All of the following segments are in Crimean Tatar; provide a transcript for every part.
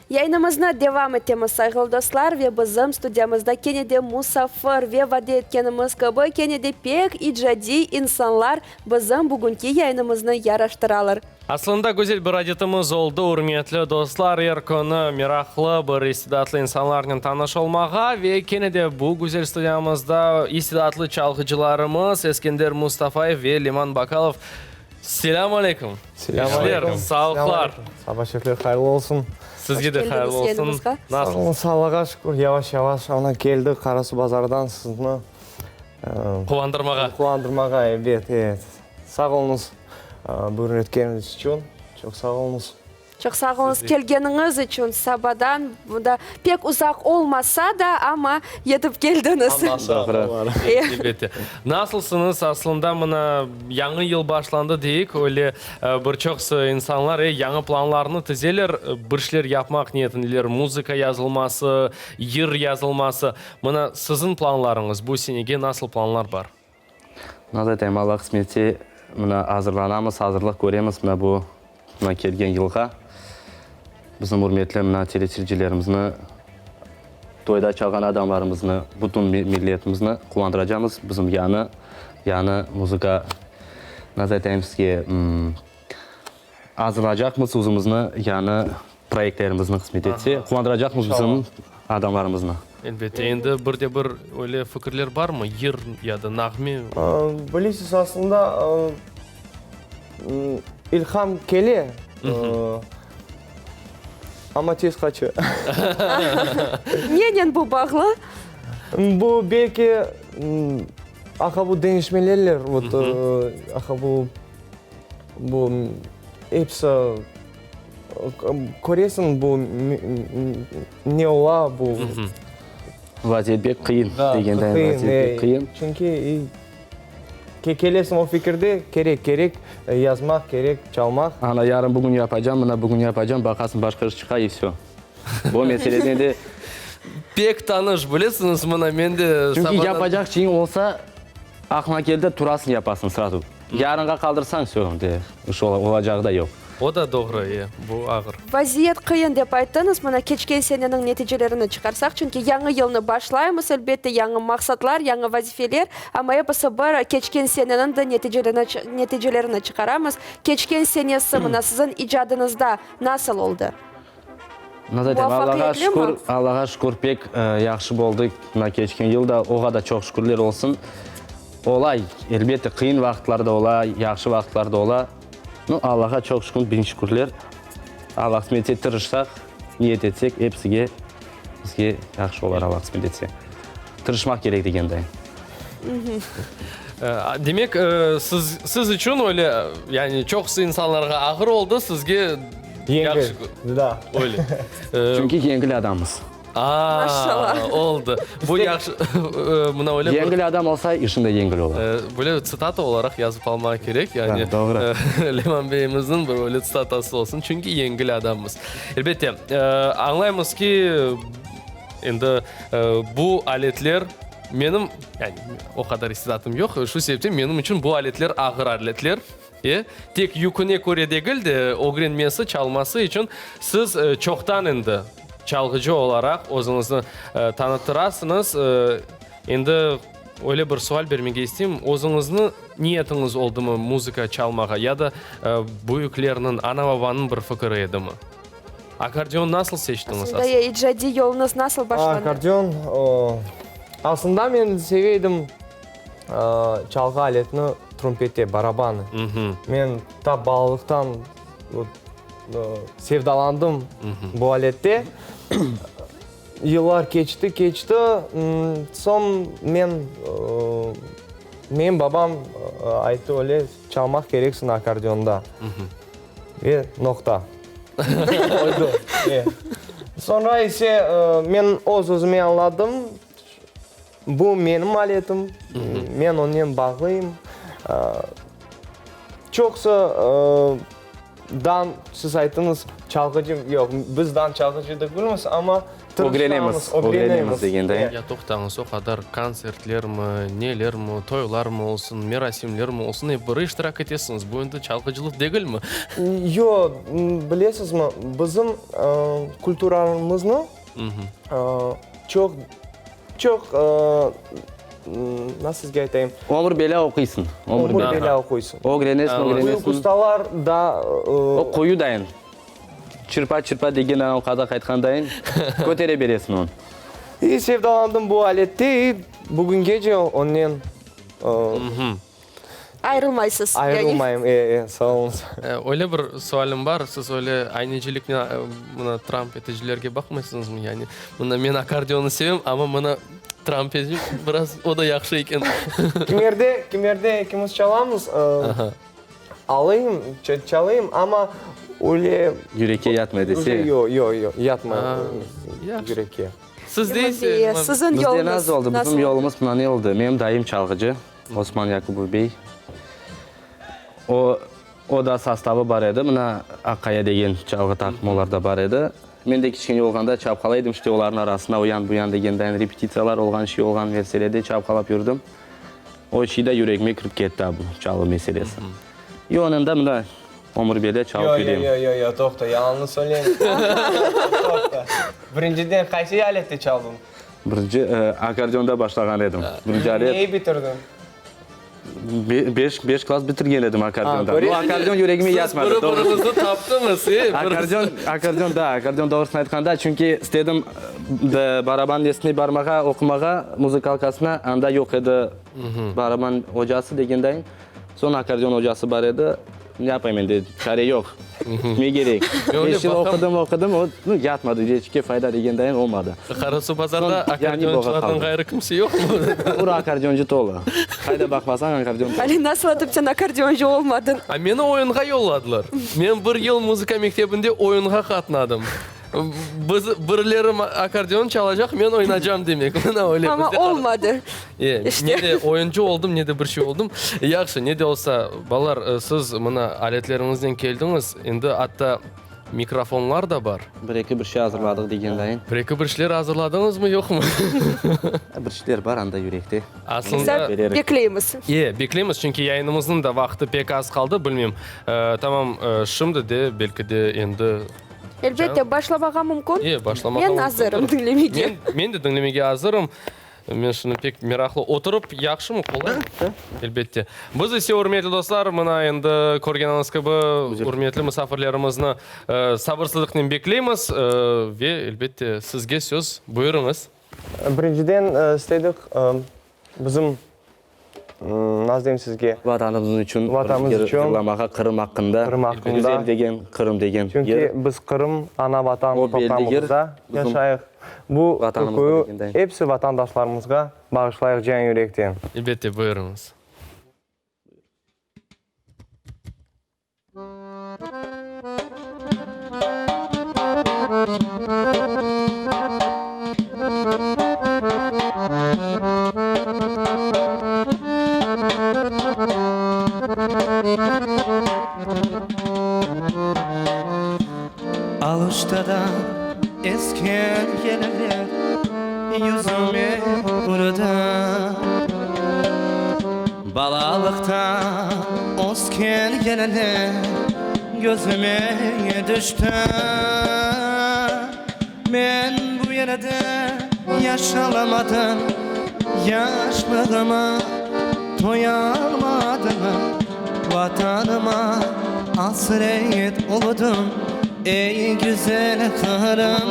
Yayınımıznı devam etemiz, sayğılı dostlar, ve bizim studiyamızda kene de musafir ve vade etkenimiz kibi, kene de pek icadiy insanlar bizim bugünki yayınımıznı yaraştıralar. Aslında güzel bir adetimiz oldı, ürmetli dostlar, er künü meraqlı bir istidatlı insanlarnen tanış olmağa ve kene de bu güzel studiyamızda istidatlı çalğıcılarımız Eskender Mustafayev ve Leman Bakalov. Selâm aleyküm! Selâm aleyküm! İşler, sağlıqlar! Saba şerifler hayırlı olsun! Sizge de hayırlı olsun! Nasılsız? Allahğa şükür, yavaş-yavaş ana keldik Qarasuvbazardan sizni Quvandırmağa. Quvandırmağa, ebet, evet. Sağ oluñız, buyurun etkeniñiz içün. Çoq sağ oluñız. Çoq sağ oluñız kelgeniñiz içün. Sabadan bu da pek uzaq olmasa da, amma yetip keldiñiz. Doğru, elbette. Nasılsıñız? Aslında mına yañı yıl başlandı deyik, öyle bir çoqsı insanlar yañı planlarnı tizeler, bir şeyler yapmaq niyetindeler, muzıka yazılması, yır yazılması. Mına siziñ planlarıñız, bu senege nasıl planlar bar? Nasıl aytayım, Alla qısmet etse, mına azırlanamız, azırlıq köremiz mına bu mına kelgen yılğa. Bizim ürmetli mına teleseyircilerimizni, toyda çalğan adamlarımıznı, bütün milletimizni quvandıracamız bizim yañı, yañı muzıka, nasıl aytayım sizge, azırlacaqmız özümizni yañı proyektlerimizni qısmet etse, quvandıracaqmız bizim adamlarımıznı. Elbette. Endi bir de bir öyle fikirler barmı, yır ya da nağme? Bilesiz, aslında ilham kele, amma tez qaça. Nenen bu bağlı? Bu belki aha bu deñişmelerler, vot, aha bu, bu episi Köresiñ, bu ne ola, bu. Vaziyet pek qıyın, degenday, vaziyet pek qıyın. Çünki kelesiñ o fikirde, kerek, kerek yazmaq, kerek çalmaq. Ana, yarın bugün yapacam, mına bugün yapacam, baqasıñ, başqa iş çıqa, i vsö. Bu meseleden de. Pek tanış, bilesiñiz, mına men de. Çünki yapacaq şeyiñ olsa, aqlıña keldi, turasıñ, yapasıñ srazu. Yarınğa qaldırsañ, vsö, de, iş olacağı da yoq. O da doğru, e, bu ağır. Vaziyet qıyın dep ayttıñız, mına keçken seneniñ neticelerini çıqarsaq, çünki yañı yılnı başlaymız, elbette, yañı maqsatlar, yañı vazifeler, amma episi bir keçken seneniñ de neticelerini çıqaramız. Keçken senesi, mına siziñ icadıñızda nasıl oldı? Nasıl aytayım, Allağa Muvafaqiyetli mi? şükür, Allağa şükür, pek yahşı boldı mına keçken yıl da, oğa da çoq şükürler olsun. Ola, elbette, qıyın vaqıtlar da ola, yahşı vaqıtlar da ola. Nu, Allağa çoq şükür, biñ şükürler. Alla qısmet etse, tırışsaq, niyet etsek, epsige bizge yahşı olar, Alla qısmet etse. Tırışmaq kerek degenday. Demek, siz, siz içün öyle, yani çoqusı insanlarğa ağır oldı, sizge Yengil, da. Öyle. Çünki yengil adamız. Aa, Maşallah. oldı. Bu yahşı, mına öyle bir. Yengil adam olsa, işiñ de yengil ola. Böyle tsitata olaraq yazıp almaq kerek, yani. Da, doğru. Leman beyimizniñ bir öyle tsitatası olsun, çünki yengil adammız. Elbette, añlaymız ki, endi bu aletler menim, yani o qadar istidatım yoq, şu sebepten menim içün bu aletler ağır aletler. E, tek yüküne köre degil de, ögrenmesi, çalması içün siz çoqtan endi çalğıcı olaraq özüñizni tanıttırasıñız. Endi öyle bir sual bermege isteyim, özüñizni niyetiñiz oldımı muzıka çalmağa ya da büyüklerniñ, ana-babanıñ bir fikiri edimi? Akkordeon nasıl seçtiñiz Aslında ya icadiy yoluñız nasıl başlandı? Akkordeon, aslında men seve edim çalğı aletini, trumpette, barabanı. Men ta balalıqtan sevdalandım bu alette. Yıllar keçti, keçti, soñ men, menim babam ayttı öyle, çalmaq kereksiñ akkordeonda. Ve noqta. Qoydı. Soñra ise men öz-özüme añladım, Bu menim aletim, men onen bağlıyım. Çoqusı dan, siz ayttıñız, çalğıcı, yoq, biz dan çalğıcı degilmiz, amma. Ögrenemiz, Tırışamız, ögrenemiz ögrenemiz degende. Ya toqtañız, o qadar kontsertlermi, nelermi, toylarmı olsun, merasimlermi olsun, ep bir iştirak etesiñiz. Bu endi çalğıcılıq degilmi? Yoq, bilesizmi, bizim kulturamıznı çoq, çoq, nasıl sizge aytayım? Ömür belâ oquysıñ. Ömür belâ oquysıñ. Ögrenesiñ, ögrenesiñ. Büyük ustalar da. O quyu dayın. Çırpa-çırpa degen anavı qazaq aytqandayın, kötere beresiñ onı. İ sevdalandım bu alette, i bugüngece onnen. Ayrılmaysız, yani. Ayrılmayım, e, e, sağ oluñız. Öyle bir sualim bar, siz öyle ayneciliknen mına trampeticilerge baqmaysıñızmı? Yani mına men akkordeonnı sevem, amma mına trampetci biraz o da yahşı eken. Kimerde, kimerde ekimiz çalamız. Alayım, çalayım, amma öyle... Yürekke yatmay dese. Yoq, yoq, yoq, yatmay yürekke. Sizde ise? Siziñ yoluñız Bizde nasıl oldı? Bizim yolumız mına ne oldı? Menim dayım çalğıcı, Osman Yakubov bey. O, o da sostavı bar edi, mına Aqaya degen çalğı taqımı olarda bar edi. Men de kiçkene olğanda çapqalay edim, işte olarnıñ arasında o yan bu yan degendayin repetitsiyalar olğan, şey olğan meselede çapqalap yürdim. O şey da yüregime kirip ketti a bu çalğı meselesi. İ onıñ da mına ömür bele çalıp yürem. Yo, yo, yo, yo, toqta, yalanını söyleme. Toqta. Birinciden qaysı alette çaldıñ? Birinci akkordeonda başlağan edim. Birinci alet. Neyi bitirdiñ? Beş, beş klass bitirgen edim akkordeonda. Bu akkordeon yüregime yatmadı. Siz biri-biriñizni taptıñız, e? Akkordeon, akkordeon, da, akkordeon doğrusını aytqanda, çünki istedim baraban nesine barmağa, oqumağa, muzıkalkasına, anda yoq edi baraban ocası degendayın. Soñ akkordeon ocası bar edi. Ne yapayım endi, çare yoq. Ne kerek? Beş yıl oqudım, oqudım, o, nu, yatmadı, reçke fayda degendayın olmadı. Qarasuvbazarda akkordeoncılardan ğayrı kimse yoqmı? Ura, akkordeoncı tolu. Qayda baqmasañ, akkordeon tolu. Ali, nasıl etip sen akkordeoncı olmadıñ? A meni oyunğa yolladılar. Men bir yıl muzıka mektebinde oyunğa qatnadım. Biz, birileri akkordeon çalacaq, men oynacam demek. Mına öyle. Amma olmadı. E, İşte. Ne de oyuncı oldım, ne de bir şey oldım. Yahşı, ne de olsa, balalar, siz mına aletleriñiznen keldiñiz, endi atta mikrofonlar da bar. Bir-eki bir şey azırladıq degendayın. Bir-eki bir şeyler azırladıñızmı, yoqmı? Bir şeyler bar anda yürekte. Aslında. Bekleymiz. E, bekleymiz, çünki yayınımıznıñ da vaqtı pek az qaldı, bilmeyim. Tamam, şimdi de, belki de endi. Elbette, başlamağa mümkün. E, başlamağa Men mümkündür. azırım diñlemege. Men, men de diñlemege azırım. Men şimdi pek meraqlı. Oturıp yahşımı, qolaymı? Elbette. Biz ise, ürmetli dostlar, mına endi körgeniñiz kibi, ürmetli musafirlerimizni sabırsızlıqnen bekleymiz. Ve, elbette, sizge söz. Buyurıñız. Birinciden, istedik, bizim Nasıl deyim sizge? Vatanımız içün Vatanımız içün. Yırlamağa Qırım aqqında. Qırım aqqında. Güzel degen Qırım degen yer. Çünki biz Qırım, ana Vatan O belli yer, toprağımızda bizim yaşayıq. Bu Vatanımızda türküyü degenday. episi vatandaşlarımızğa bağışlayıq can yürekten. Elbette, buyurıñız. Aluştadan esken yeller yüzüme urdı. Balalıqta ösken yeller gözüme tüşti. Men bu yerde yaşalamadım, yaşlığıma toyalmadım, Vatanıma asret oldım, ey güzel Qırım.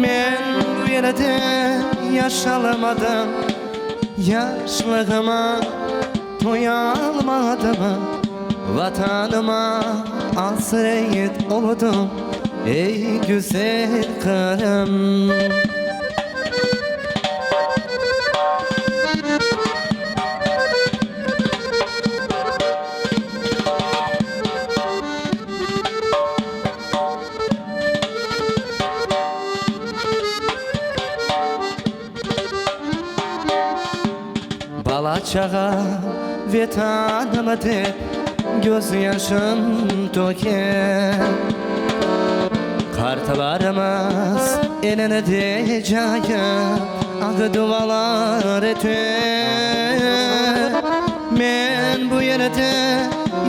Men bu yerde yaşalamadım, yaşlığıma toyalmadım, Vatanıma asret oldım, ey güzel Qırım. Bala-çağa Vetanım dep gözyaşın töker. Qartlarımız elini cayıp, aq dualar ete. Men bu yerde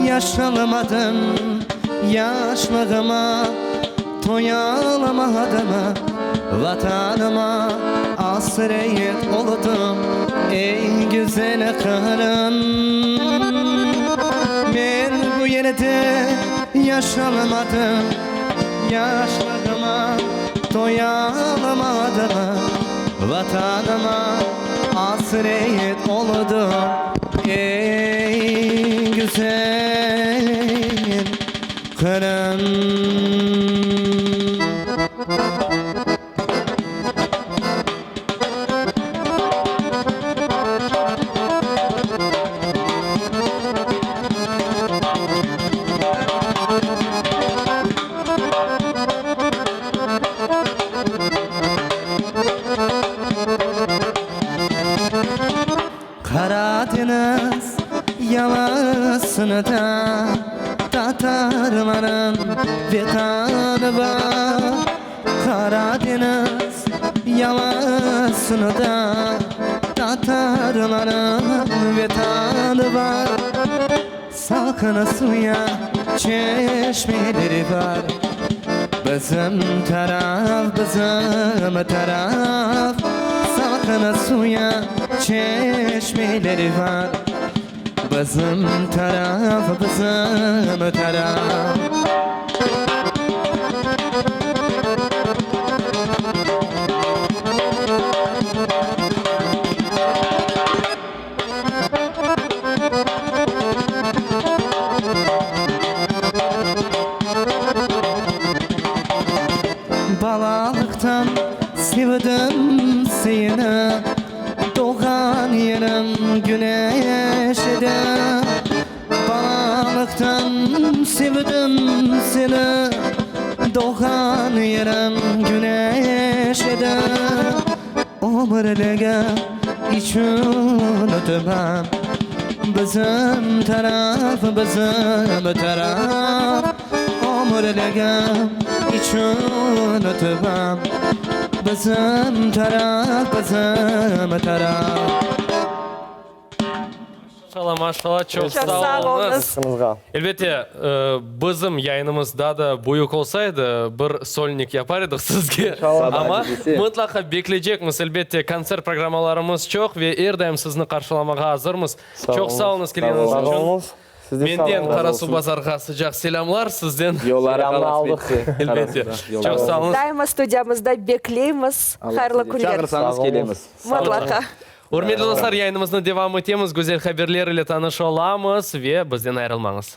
yaşalmadım, yaşlığıma toyalmadım. Vatanıma asret oldım, ey güzel Qırım. Men bu yerde yaşalmadım, yaşlığıma toyalmadım. Vatanıma asret oldım, ey güzel Qırım. Qara deñiz yalısında tatarlarnıñ Vetanı bar. Qara deñiz yalısında tatarlarnıñ Vetanı bar. Salqın suya çeşmeleri bar. Bizim taraf, bizim taraf. Salqın suya çeşmeleri bar. Bizim taraf, bizim taraf. Balalıqtan sevdim seni, Doğğan yerim güneş edi. Balalıqtan sevdim seni, Doğğan yerim güneş edi. Ömürligim iç unutmam, Bizim taraf, bizim taraf. Ömürligim iç unutmam, Bizim taraf, bizim taraf. Maşalla, maşalla, çoq Çoq sağ sağ oluñız. oluñız. Elbette, bizim yayınımız daa da büyük olsaydı, bir solnik yapar edik sizge. Amma mıtlaqa bekleycekmiz, elbette, kontsert programmalarımız çoq ve er daim sizni qarşılamağa azırmız. Çoq sağ oluñız kelgeniñiz Sağ içün. oluñız. Siz de sağ Menden oluñız. Qarasuvbazarğa sıcaq selâmlar, sizden. Yolları Selâmnı qalas aldıq. bitse. Elbette. Çoq sağ oluñız. Daima studiyamızda bekleymiz. Hayırlı künler. Çağırsañız kelemiz. Mıtlaqa. Ürmetli dostlar, yayınımıznı devam etemiz, güzel haberler ile tanış olamız ve bizden ayırılmañız.